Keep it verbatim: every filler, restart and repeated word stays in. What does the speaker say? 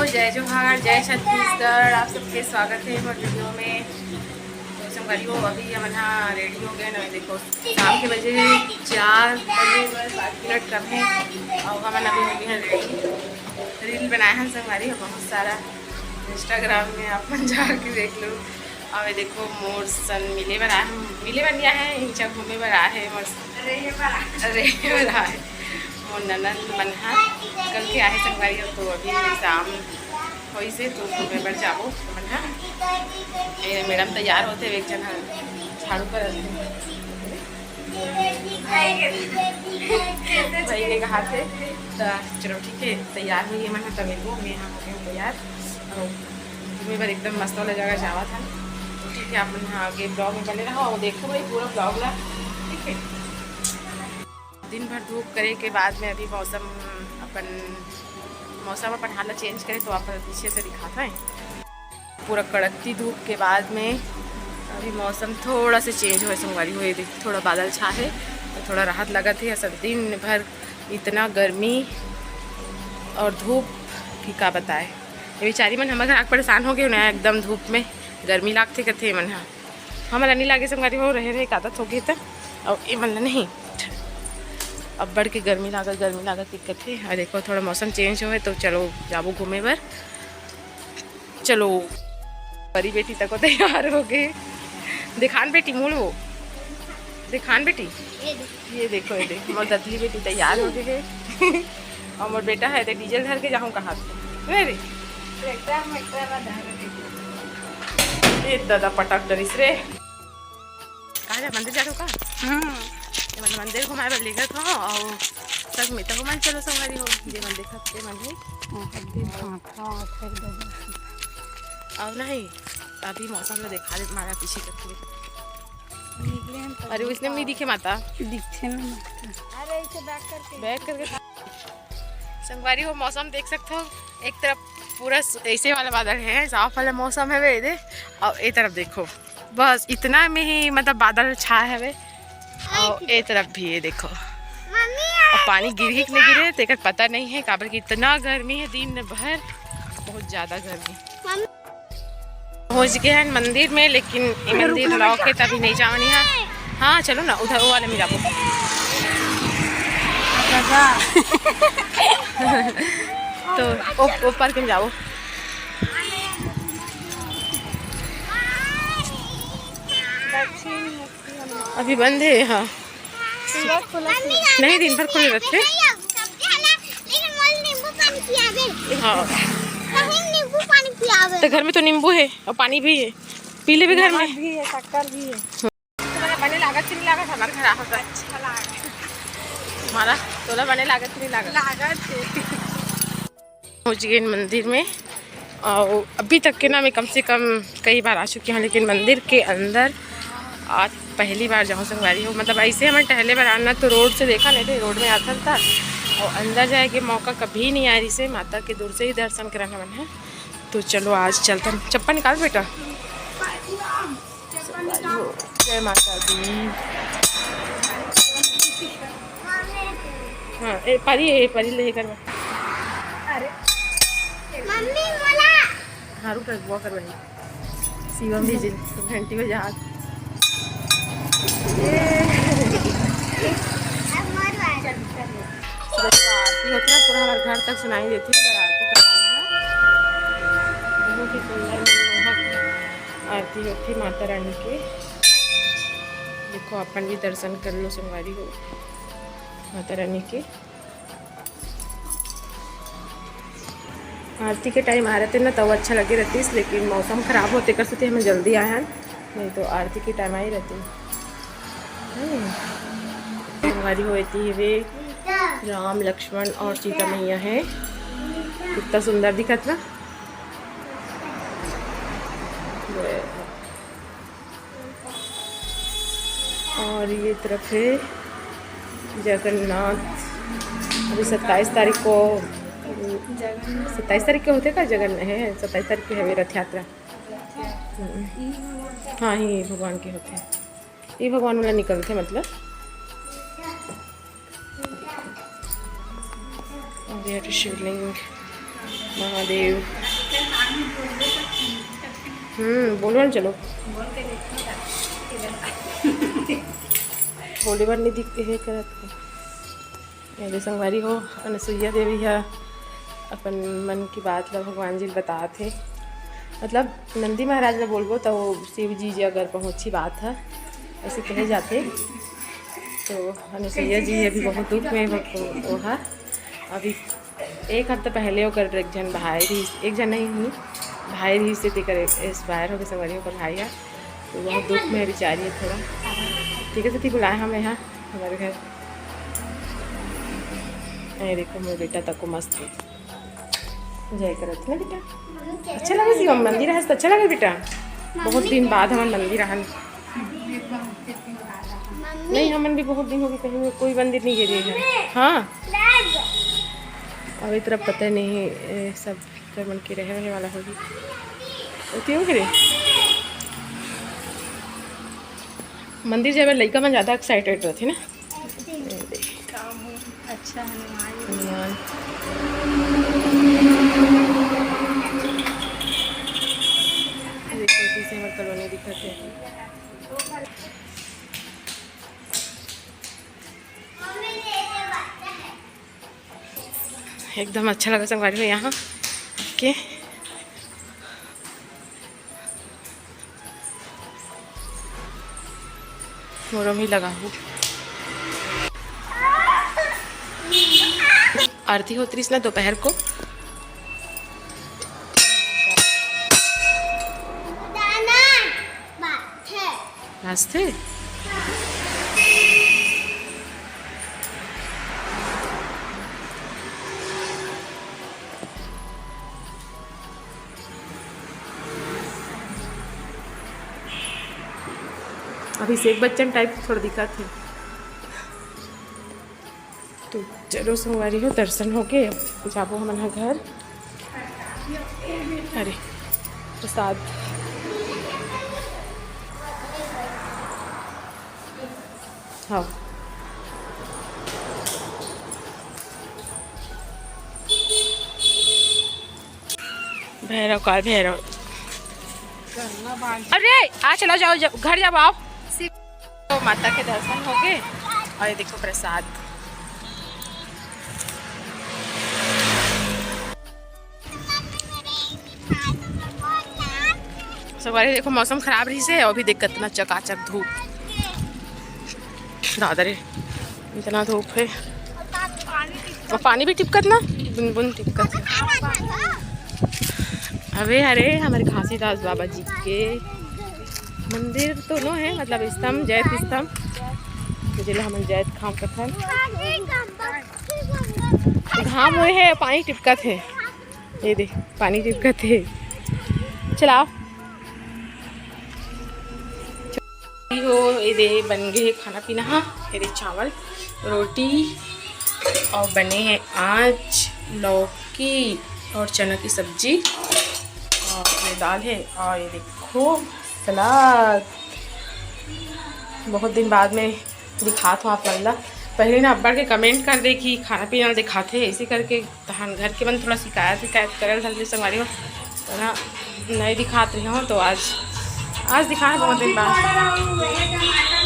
जय जोहार, जय छत्तीसगढ़, आप सबके स्वागत है हमारे वीडियो में। तो संगवारी हो, अभी हमन हा रेडी हो गए ना, देखो शाम के बजे हे चार बजे, बस पाँच मिनट कम है और हमन अभी हो गए हैं रेडी। रील बनाए हैं संगवारी हो बहुत सारा, इंस्टाग्राम में आप मन जाके देख लो। और ये देखो मोर सन मिले बर आए हैं, मिले बर नहीं आए हैं, इनचा घूमे बर आए हैं, मस्त रहे बर आए हैं। मोर ननद मन हा कल के आए संगवारी हो, तो अभी शाम होइसे तो घूमे बर जाबो मन हा। ए, मैडम तैयार होते, एक जन हा झाड़ू करत हे। भाई के कहा थे, तो चलो ठीक है, तैयार हुई है मन हा, तब मिलबो, मैं यहाँ हो गई तैयार। और घूमे बर एकदम मस्त वाला जगह जावा था। तो ठीक है, आप मन आगे ब्लॉग में बने रहो और देखो भाई पूरा ब्लॉग ला, ठीक है। दिन भर धूप करे के बाद में अभी मौसम अपन, मौसम अपन हालत चेंज करे तो आप पीछे से दिखाता है। पूरा कड़कती धूप के बाद में अभी मौसम थोड़ा से चेंज होए संगवारी हो, देख थोड़ा बादल छा है तो थोड़ा राहत लगत है। असल दिन भर इतना गर्मी और धूप कि का बताए। ये बेचारी मन हमर घर आके परेशान हो गए ना, एकदम धूप में गर्मी लागथे कथे मन हा। हमन ला नहीं लागे संगवारी हो, रहे रहे एक आदत हो गई था। और ये मन ला नहीं, अब्बड़ के गर्मी लागत, गर्मी लागत दिक्कत है। और देखो थोड़ा मौसम चेंज होए तो चलो जाबो घूमे बर। चलो परी बेटी तको तैयार हो गए। दिखान बेटी मुड़ वो, दिखान बेटी। ये देखो, ये देखो, मोर दतली बेटी तैयार हो गए है। और मोर बेटा है, ते डीजल धर के जाहूँ कहाँ से? नहीं रे। ट्रैक्टर में, ट्रैक्टर में धर के। ये दादा पटक डरिस रे। कहाँ जा, मंदिर जा रहे हो का? हम्म। ये मन मंदिर घुमाए बर लेगत हो और सब में तो घुमाए चलो संगवारी हो, जे मन देखत ते मन है। वहाँ पे भाखा, फिर दादा। और नहीं, अभी मौसम में देखा दे, मारा पीछे करके। निकले हम तो अरे, उसने नहीं दिखे माता। दिखे ना माता। अरे, इसे बैक करके। बैक करके। संगवारी हो, मौसम देख सकते हो, एक तरफ पूरा स-, ऐसे वाला बादल है, साफ वाला मौसम है वे दे, और ए तरफ देखो, बस इतना में ही मतलब बादल छाए हवे। और ए तरफ भी ये देखो, मम्मी, और पानी गिरही कि नहीं गिरे तेकर पता नहीं है, काबर कि इतना गर्मी है दिन भर, बहुत ज़्यादा गर्मी। मम्मी। पहुँच गए हैं मंदिर में, लेकिन ये मंदिर लॉक है तभी नहीं जावनी है। हाँ चलो ना, उधर वो वाले में जाबो। तो ओ- ऊपर के में जाओ। अभी बंद है यहाँ। नहीं, दिन भर खुले रहते। हाँ। तो घर में तो नींबू है और पानी भी है, पी ले भी घर में। भी है, शक्कर भी है। तुम्हारा बने लागत कि नहीं लागत? हमारे घर आ होता। अच्छा लागत। हमारा तोला बने लागत कि नहीं लागत? लागत है। पहुँच गए मंदिर में। और अभी तक के ना मैं कम से कम कई बार आ चुकी हूँ, लेकिन मंदिर के अंदर आज पहली बार जाऊँ संगवारी हो। मतलब ऐसे हमन टहले बर आना तो रोड से देखा नहीं थे, रोड में आता था। और अंदर जाए के मौका कभी नहीं आ रही से, माता के दूर से ही दर्शन करना हमन है। तो चलो आज चलते हैं। चप्पल निकाल बेटा। जय माता दी। हाँ, ए, परी, ए, परी ले कर। अरे। मम्मी बोला। हाँ, रुक, रुक, वो कर वही। शिवम भी जिन, घंटी बजा। ये। अब मत बाज। चल, चल। सुबह सुबह आरती होती है, पूरा हमारे घर तक सुनाई देती है, इधर आरती का आवाज है। बहुत ही सुंदर मनमोहक आरती होती माता रानी के। देखो, अपन भी दर्शन कर लो संगवारी हो माता रानी के। आरती के टाइम आ रहते ना, तब अच्छा लगे रहतीस, लेकिन मौसम खराब होते कर सेती हमें जल्दी आए हैं, नहीं तो आरती के टाइम आई रहती। हम्म। संगवारी हो एती हवे राम, लक्ष्मण और सीता मैया है। कितना सुंदर दिखत ना। और ये तरफ है जगन्नाथ। अभी सत्ताईस तारीख को, सत्ताईस तारीख के होते का जगन है, सत्ताईस तारीख के हवे रथ यात्रा। हम्म। हाँ, ही भगवान के होते हैं, ये भगवान वाला निकलते मतलब। और ये तो शिवलिंग। महादेव। हम्म, बोलो ना, चलो। बोले बर नहीं दिखते हे करत। ये संगवारी हो, अनसुईया देवी ह अपन मन की बात ला भगवान जी ल बतात हे। मतलब नंदी महाराज ला बोलबो त वो शिव जी जी अगर पहुँची बात ह, ऐसे कहे जाते। तो अनसुईया जी अभी बहुत दुख में वो, वो ह। अभी एक हफ्ता पहले ओकर एक झन भाई भी, एक झन नहीं हुई, भाई भी से तेकर एक्सपायर हो गए, संगवारी ओकर भाई ह। तो बहुत दुख में बिचारी है थोड़ा। ठीक है, सती बुलाए हम यहाँ हमारे घर। ए देखो, मोर बेटा तको मस्त है। जय करत ना बेटा, अच्छा लगे शिवम मंदिर है तो अच्छा लगे बेटा। बहुत दिन बाद हमन मंदिर आहन। नहीं, हमन भी बहुत दिन हो गए कहीं कोई मंदिर नहीं गए हैं। हाँ, अभी तरफ पता नहीं, ए, सब घर मन के रहे, रहे वाला होगी। ओके, ओके रे। मंदिर जाए बर लइका मन ज़्यादा एक्साइटेड रहथे ना। अच्छा हनुमान। हनुमान। देखो, जैसे हमारे कॉलोनी दिखत है। एकदम अच्छा लगा संगवारी हो यहाँ के। मोरो भी लगा हूँ। आरती होत रहिस ना दोपहर को। नाचथे। अभिषेक बच्चन टाइप थोड़ा दिखत हे। तो चलो संगवारी हो, दर्शन होके अब जाबो हमन ह घर। अरे प्रसाद। हाँ। भैरव काल भैरव। अरे आ चला जाओ, जब घर जाओ आओ। तो माता के दर्शन हो गए और ये देखो प्रसाद। संगवारी देखो, मौसम खराब रहिस हे, अभी देख कितना चकाचक धूप। दादा रे, इतना धूप है। और पानी भी टिपकत ना, बूंद बूंद टिपकत है। अबे अरे, हमारे घासीदास बाबा जी के मंदिर तो नो है, मतलब स्तंभ, जैत स्तंभ, तो जेला हमन जैत खाम कथन। घाम हुए है, पानी टिपकत है। ये दे, पानी टिपकत हे। चलाओ। हो, ये दे, बन गए हे खाना पीना। हाँ, ये दे, चावल, रोटी और बने हैं आज लौकी और चना की सब्जी और ये दाल है और ये देखो सलाद। बहुत दिन बाद में दिखात हूँ आप मन ला। पहले ना अब्बड़ के कमेंट कर दे कि खाना पीना दिखाते हैं, इसी करके तहन घर के मन थोड़ा शिकायत विकायत करल धर ले संगवारी हो, तो ना नहीं दिखात रही हूँ, तो आज, आज दिखाए बहुत दिन बाद।